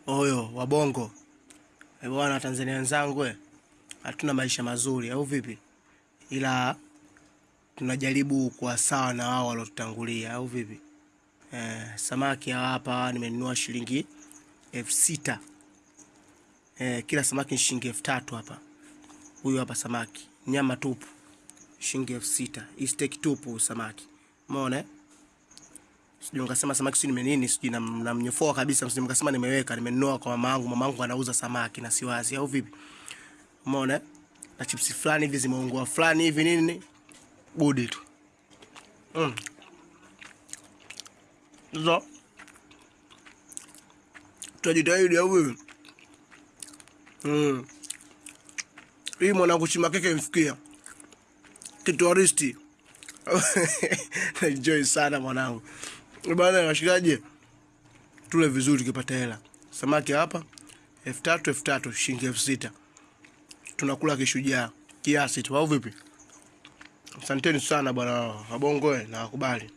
Oyo wabongo bwana, Tanzania wenzangu, hatuna maisha mazuri au vipi? Ila tunajaribu kuwa sawa na wao waliotutangulia au vipi? Samaki hapa nimenunua shilingi 6,000. Kila samaki ni shilingi 3,000 hapa. Huyu hapa samaki nyama tupu shilingi 6,000. Hii steak tupu samaki. Umeona? Sijui nikasema samaki sijui nime nini, sijui namnyofoa kabisa, sijui nikasema nimeweka, nimenunua kwa mama yangu anauza samaki na siwazi au vipi? Umeona? Na chips fulani hivi zimeungua fulani hivi nini? Budi tu. Sasa tutajitahidi au vipi? Hii mwanangu chima keke mfikia. Kitouristi. Enjoy sana mwanangu. Bana washikaji, tule vizuri tukipata hela. Samaki hapa 3,000 3,000 shilingi 6,000. Tunakula kishujaa kiasi tu au vipi? Asanteni sana bwana wabongo, na wakubali.